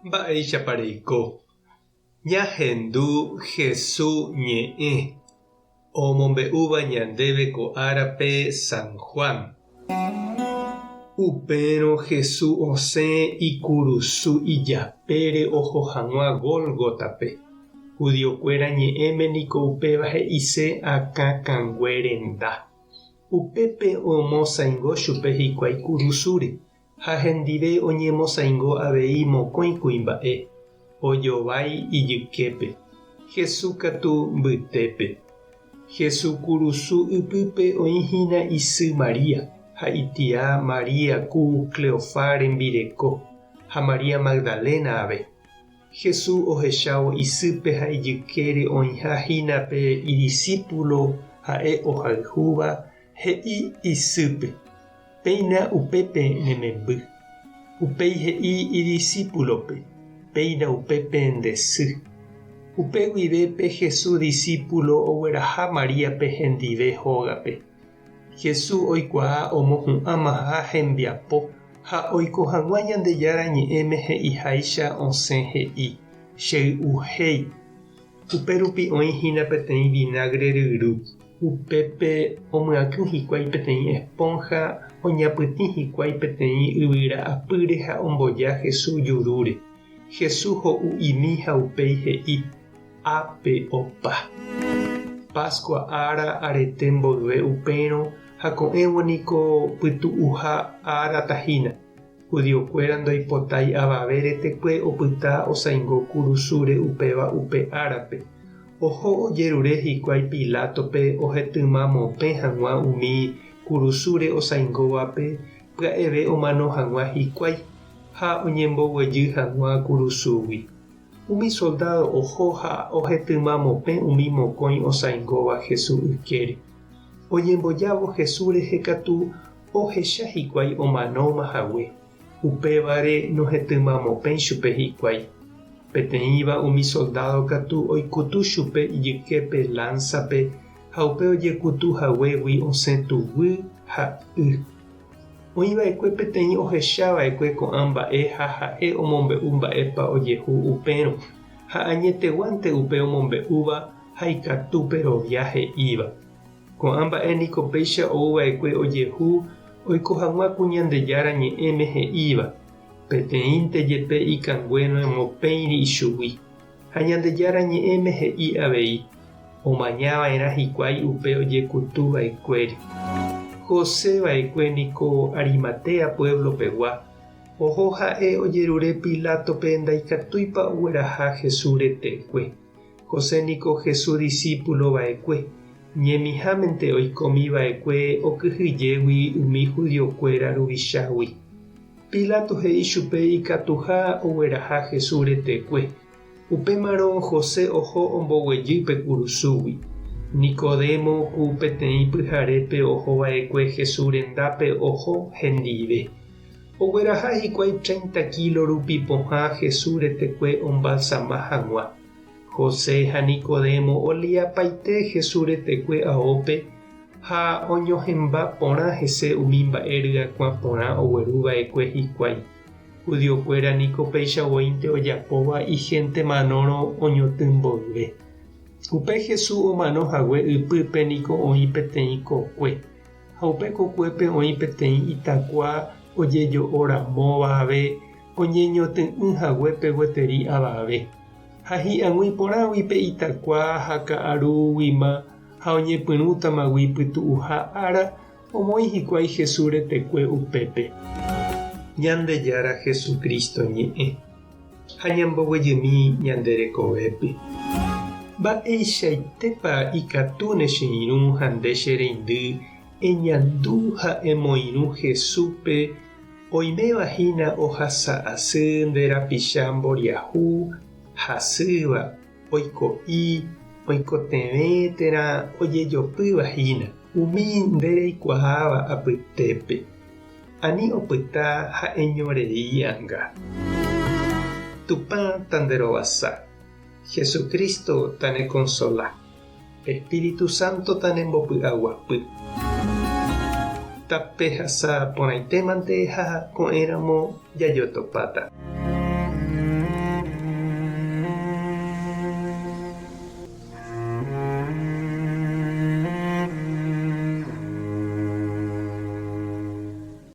Mba'éichapa reiko? Ñahendu Hesu ñe'ẽ omombe'úva ñandéve ko árape San Juan. Upérõ Hesu osẽ ikurusu ijapére oho hag̃ua Gólgotape. Judiokuéra ñe'ẽme niko upéva he'ise akã kangue renda. Upépe omosãingo chupe hikuái kurusúre, ha hendive oñemosãingo avei mokõi kuimba'e, ojovái ijyképe, Hesu katu mbytépe. Hesu kurusu ypýpe oĩ hína isy María, ha itia María ku Cleofá rembireko, ha María Magdalena ave. Jesús ohechávo isýpe ha ijykére oĩha hína pe idisípulo ha'e ohayhúva, he'i isýpe, Péina upépe ne memby. Upéi he'i idisípulope, Péina upépe nde sy. Upe guive pe Jesús disípulo ogueraha Maríape hendive hógape. Jesús oikuaa omohu'ãmaha hembiapo ha oiko hag̃ua Ñandejára Ñe'ẽme he'iháicha osẽ he'i, Chey'uhéi. Upérupi oĩ hína peteĩ vinágre ryru. Upépe omyakỹ hikuái peteĩ espónha, oñapytĩ hikuái peteĩ yvyra apýre ha omboja Jesús jurúre. Jesús ho'u'imi ha upéi he'i, Ápe opa. Páskua ára arete mboyve upérõ ha ko'ẽvo niko pytu'uha árata hína. Judiokuéra ndoipotái avave retekue opyta osaingo kurusúre upéva upe árape. Oho ojerure hikuái Pilátope ohetyma mopẽ hag̃ua umi kurusúre osaingóvape pya'eve omano hag̃ua hikuái ha oñemboguejy hag̃ua kurusúgui. Umi soldádo oho ha ohetyma mopẽ umi mokõi osaingóva Jesús ykére. Oñembojávo Jesús rehe katu ohecha hikuái omanóma hague, upévare nohetymamopẽi chupe hikuái. Peteĩva umi soldádo katu oikutu chupe ijyképe lánsape ha upe ojekutu haguégui osẽ tuguy ha y. Oĩ va'ekue peteĩ ohecha va'ekue ko'ã mba'e ha ha'e omombe'u mba'épa ojehu upérõ, ha añeteguánte upe omombe'úva ha ikatu perovia he'íva. Ko'ã mba'e niko péicha ou va'ekue ojehu oiko hag̃ua ku Ñandejára Ñe'ẽme he'íva, Peteĩnte jepe ikangue noemopẽiri ichugui. Ha Ñandejára Ñe'ẽme he'i avei, Omaña va'erã hikuái upe ojekutu va'ekuére. José va'ekue niko Arimatea pueblo pegua, oho ha'e ojerure Pilátope ndaikatúipa ogueraha Jesús retekue. José niko Jesús disípulo va'ekue, ñemihámente oikómi va'ekue okyhyjégui umi judiokuéra ruvichágui. Pilato he'i chupe ikatuha ogueraha Jesús retekue. Upémarõ José oho omboguejy pe kurusúgui. Nicodemo ku peteĩ pyharépe oho va'ekue Jesús rendápe oho hendive. Ogueraha hikuái treinta kílo rupi pohã Jesús retekue ombalsama hag̃ua. José ha Nicodemo oliapaite Jesús retekue aópe ha oñohẽmba porã hese umi mba'e ryakuã porã ogueru va'ekue hikuái. Judiokuéra niko péicha voínte ojapóva ihénte manórõ oñotỹ mboyve. Upe Jesús omano hague ypýpe niko oĩ peteĩ kokue, ha upe kokuépe oĩ peteĩ itakua ojejo'o ramóva ave oñeñotỹ'ỹ haguépe gueteri avave. Ha hi'ag̃ui porãgui pe itakua ha ka'arúguima ha oñepyrũtamagui pytu'uha ára, omoĩ hikuái Jesús retekue upépe. Ñandejára Jesucristo ñe'ẽ, ha ñamboguejymi ñande rekovépe. Mba'eichaitépa ikatúne che irũ ha nde che reindy eñandu ha emoirũ Jesúspe oiméva hína ohasa asy nde rapicha mboriahu, hasýva, oiko'i, oikotevẽ térã ojejopýva hína umi nde reikuaáva apytépe. Ani opyta ha'eñorei anga. Tupã tanderovasa. Jesucristo tanekonsola. Espíritu Santo tanembopy'aguapy. Tapehasa porãitémante ha ko'ẽramo jajotopáta.